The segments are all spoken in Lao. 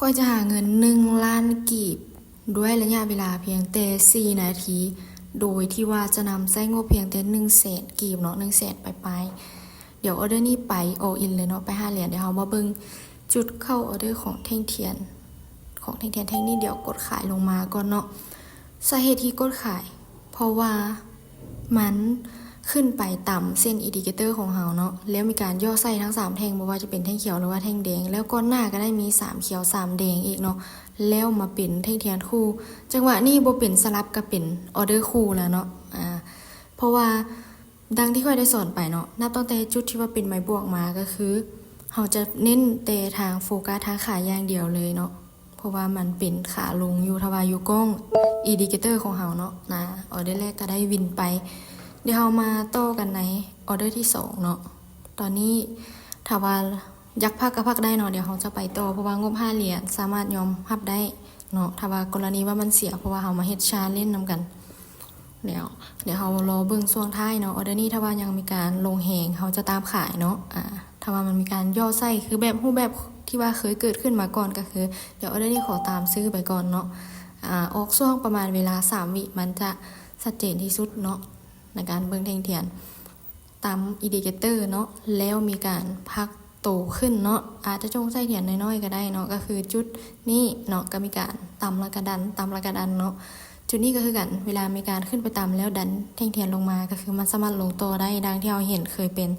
ຂ້ອຍຈະຫາເງິນໜຶ່ງລ້ານກີບ ດ້ວຍໄລຍະເວລາພຽງແຕ່ສີ່ນາທີ ໂດຍທີ່ວ່າຈະນຳໃຊ້ງົບພຽງແຕ່ໜຶ່ງແສນກີບເນາະ, ໜຶ່ງແສນປາຍໆ. ດຽວອອເດີນີ້ໄປ all in ເລີຍເນາະ, ໄປຫ້າຫຼຽນ. ດຽວເຮົາມາເບິ່ງຈຸດເຂົ້າອອເດີຂອງແທ່ງທຽນ, ຂອງແທ່ງທຽນແທ່ງນີ້. ດຽວກົດຂາຍລົງມາກ່ອນເນາະ. ສາເຫດທີ່ກົດຂາຍ ເພາະວ່າມັນຂຶ້ນໄປຕາມເສັ້ນ indicator ຂອງເຮົາເນາະ, ແລ້ວມີການຫຍໍ້ໃສ່ທັງສາມແທ່ງ, ບໍ່ວ່າຈະເປັນແທ່ງຂຽວ ຫຼືວ່າແທ່ງແດງ, ແລ້ວກ່ອນໜ້າກໍໄດ້ມີສາມຂຽວສາມແດງອີກເນາະ, ແລ້ວມາເປັນແທ່ງທຽນຄູ່. ຈັງຫວະນີ້ບໍ່ເປັນສະຫຼັບກໍເປັນອອເດີຄູ່ແລ້ວເນາະ, ອາ ເພາະວ່າ ດັ່ງທີ່ຂ້ອຍໄດ້ສອນໄປເນາະ, ນັບຕັ້ງແຕ່ຈຸດທີ່ວ່າເປັນໄມ້ບວກມາ ກໍຄືເຮົາຈະເນັ້ນແຕ່ທາງໂຟກັສທາງຂາຢ່າງດຽວເລີຍເນາະ, ເພາະວ່າມັນເປັນຂາລົງຢູ່. ຖ້າວ່າຢູ່ກ້ອງ indicator ຂອງເຮົາເນາະ, ນະ ອອເດີແລກກໍໄດ້ວິນໄປ. ດຽວເຮົາມາຕໍ່ກັນໃນອອເດີທີສອງເນາະ. ຕອນນີ້ຖ້າວ່າຢາກພັກກໍພັກໄດ້ເນາະ, ດຽວເຮົາຈະໄປຕໍ່ ເພາະວ່າງົບຫ້າຫຼຽນສາມາດຍອມຮັບໄດ້ເນາະ, ຖ້າວ່າກໍລະນີວ່າມັນເສຍ ເພາະວ່າເຮົາມາເຮັດ challenge ນຳກັນ. ແລ້ວ ດຽວເຮົາລໍເບິ່ງຊ່ວງທ້າຍເນາະ. ອອເດີນີ້ຖ້າວ່າຍັງມີການລົງແຮງ ເຮົາຈະຕາມຂາຍເນາະ, ອາ ຖ້າວ່າມັນມີການຫຍໍ້ໃສ່ ຄືແບບ ຮູບແບບທີ່ວ່າເຄີຍເກີດຂຶ້ນມາກ່ອນ ກໍຄື ດຽວອອເດີນີ້ຂໍຕາມຊື້ໄປກ່ອນເນາະ. ອາ ອອກຊ່ວງປະມານເວລາສາມວິ ມັນຈະຊັດເຈນທີ່ສຸດເນາະ ໃນການເບິ່ງແທ່ງທຽນ. ຕາມ indicator ເນາະ, ແລ້ວມີການພັກໂຕຂຶ້ນເນາະ, ອາດຈະຈົ່ງໃສ່ທຽນນ້ອຍໆກໍໄດ້ເນາະ, ກໍຄືຈຸດນີ້ເນາະ, ກໍມີການຕຳແລ້ວກໍດັນ, ຕຳແລ້ວກໍດັນເນາະ. ຈຸດນີ້ກໍຄືກັນ, ເວລາມີການຂຶ້ນໄປຕຳແລ້ວດັນແທ່ງທຽນລົງມາ ກໍຄືມັນສາມາດລົງຕໍ່ໄດ້, ດັ່ງທີ່ເຮົາເຫັນເຄີຍເປັນ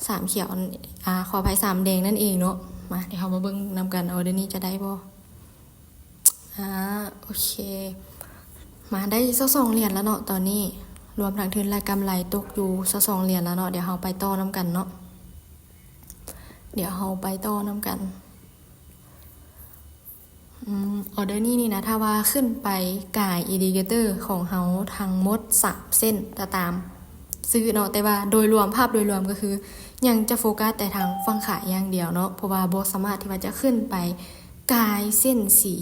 ສາມຂຽວ, ອາ ຂໍອະໄພ ສາມແດງນັ້ນເອງເນາະ. ມາ ດຽວເຮົາມາເບິ່ງນຳກັນ, ອອເດີນີ້ຈະໄດ້ບໍ່? ອາ ໂອເຄ ມາໄດ້ຊາວສອງຫຼຽນແລ້ວເນາະ ຕອນນີ້, ລວມທັງທຶນ ແລະ ກຳໄລຕົກຢູ່ຊາວສອງຫຼຽນແລ້ວເນາະ. ດຽວເຮົາໄປຕໍ່ນຳກັນເນາະ, ດຽວເຮົາໄປຕໍ່ນຳກັນ. ອືມ ອອເດີນີ້ນີ້ນະ ຖ້າວ່າຂຶ້ນໄປກາຍ indicator ຂອງເຮົາທັງໝົດສາມເສັ້ນ ກໍຕາມຊື້ເນາະ, ແຕ່ວ່າໂດຍລວມ, ພາບໂດຍລວມກໍຄືຍັງຈະໂຟກັສແຕ່ທາງຝັ່ງຂາຢ່າງດຽວເນາະ, ເພາະວ່າບໍ່ສາມາດທີ່ວ່າຈະຂຶ້ນໄປ ກາຍເສັ້ນສີ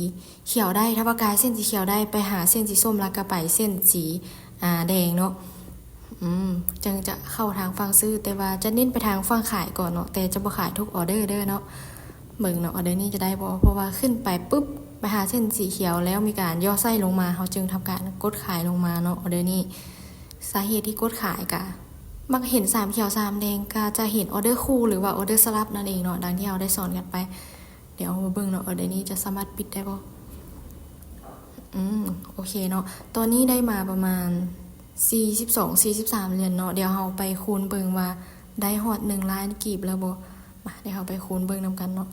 ຂຽວໄດ້. ຖ້າວ່າກາຍເສັ້ນສີຂຽວໄດ້ ໄປຫາເສັ້ນສີສົ້ມ ແລ້ວກໍໄປເສັ້ນສີ ອາ ແດງເນາະ, ອືມ ຈຶ່ງຈະເຂົ້າທາງຝັ່ງຊື້, ແຕ່ວ່າຈະເນັ້ນໄປທາງຝັ່ງຂາຍກ່ອນເນາະ, ແຕ່ຈະບໍ່ຂາຍທຸກອອເດີເດີເນາະ. ເບິ່ງເນາະ ອອເດີນີ້ຈະໄດ້ບໍ່? ເພາະວ່າຂຶ້ນໄປປຶບ ໄປຫາເສັ້ນສີຂຽວ ແລ້ວມີການຫຍໍ້ໃສ່ລົງມາ, ເຮົາຈຶ່ງທຳການກົດຂາຍລົງມາເນາະ. ອອເດີນີ້ ສາເຫດທີ່ກົດຂາຍກະມັກເຫັນສາມຂຽວສາມແດງ, ກະຈະເຫັນອອເດີຄູ່ ຫຼືວ່າອອເດີສະຫຼັບນັ້ນເອງເນາະ, ດັ່ງທີ່ເຮົາໄດ້ສອນກັນໄປ. ດຽວເຮົາມາເບິ່ງເນາະ ອອເດີນີ້ຈະສາມາດປິດໄດ້ບໍ່? ອືມ ໂອເຄເນາະ, ຕອນນີ້ໄດ້ມາປະມານສີ່ສິບສອງ ສີ່ສິບສາມຫຼຽນເນາະ. ດຽວເຮົາໄປຄູນເບິ່ງວ່າໄດ້ຮອດໜຶ່ງລ້ານກີບແລ້ວບໍ່? ມາ ດຽວເຮົາໄປຄູນເບິ່ງນຳກັນເນາະ.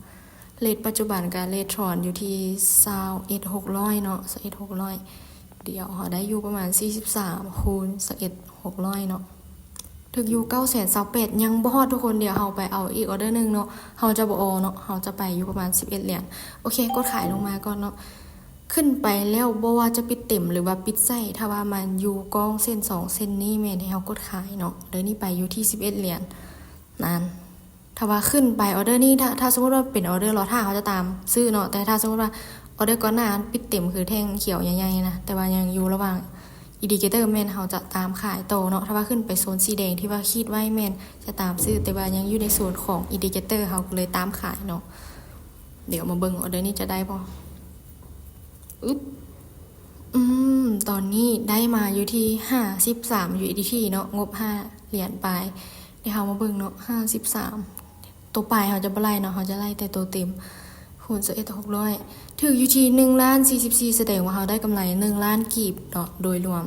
ເຣດປັດຈຸບັນກະເຣດທຣອນຢູ່ທີ່ຊາວເອັດ ຫົກຮ້ອຍເນາະ, ຊາວເອັດ ຫົກຮ້ອຍ. ດຽວເຮົາໄດ້ຢູ່ປະມານສີ່ສິບສາມ ຄູນຊາວເອັດ ຫົກຮ້ອຍເນາະ. ຖືກຢູ່ເກົ້າແສນຊາວແປດ ຍັງບໍ່ຮອດທຸກຄົນ. ດຽວເຮົາໄປເອົາອີກອອເດີໜຶ່ງເນາະ, ເຮົາຈະບໍ່ອໍເນາະ, ເຮົາຈະໄປຢູ່ປະມານສິບເອັດຫຼຽນ. ໂອເຄ ກົດຂາຍລົງມາກ່ອນເນາະ. ຂຶ້ນໄປແລ້ວ ບໍ່ວ່າຈະປິດເຕັມ ຫຼືວ່າປິດໃສ່, ຖ້າວ່າມັນຢູ່ກ້ອງເສັ້ນສອງເສັ້ນນີ້ ແມ່ນໃຫ້ເຮົາກົດຂາຍເນາະ. ເດີນີ້ໄປຢູ່ທີ່ສິບເອັດຫຼຽນນັ້ນ. ຖ້າວ່າຂຶ້ນໄປອອເດີນີ້ ຖ້າ ຖ້າສົມມຸດວ່າເປັນອອເດີລໍຖ້າ ເຮົາຈະຕາມຊື້ເນາະ, ແຕ່ຖ້າສົມມຸດວ່າອອເດີກ່ອນໜ້າມັນປິດເຕັມ ຄືແທ່ງຂຽວໃຫຍ່ໆນະ ແຕ່ວ່າຍັງຢູ່ລະຫວ່າງ indicator ແມ່ນເຮົາຈະຕາມຂາຍຕໍ່ເນາະ. ຖ້າວ່າຂຶ້ນໄປໂຊນສີແດງທີ່ວ່າຂີດໄວ້ແມ່ນຈະຕາມຊື້, ແຕ່ວ່າຍັງຢູ່ໃນໂຊນຂອງ indicator ເຮົາກໍເລີຍຕາມຂາຍເນາະ. ດຽວມາເບິ່ງອອເດີນີ້ຈະໄດ້ບໍ່? ອຶບ ອືມ ຕອນນີ້ໄດ້ມາຢູ່ທີ່ຫ້າສິບສາມ USDT ເນາະ, ງົບຫ້າຫຼຽນປາຍ. ດຽວເຮົາມາເບິ່ງເນາະ ຫ້າສິບສາມ ໂຕປາຍເຮົາຈະບໍ່ໄລ່ເນາະ, ເຮົາຈະໄລ່ແຕ່ໂຕເຕັມ ຄູນຊາວເອັດ ຫົກຮ້ອຍ ຖືກຢູ່ທີ່ໜຶ່ງລ້ານສີ່ສິບສີ່ ສະແດງວ່າເຮົາໄດ້ກຳໄລໜຶ່ງລ້ານກີບເນາະ ໂດຍລວມ.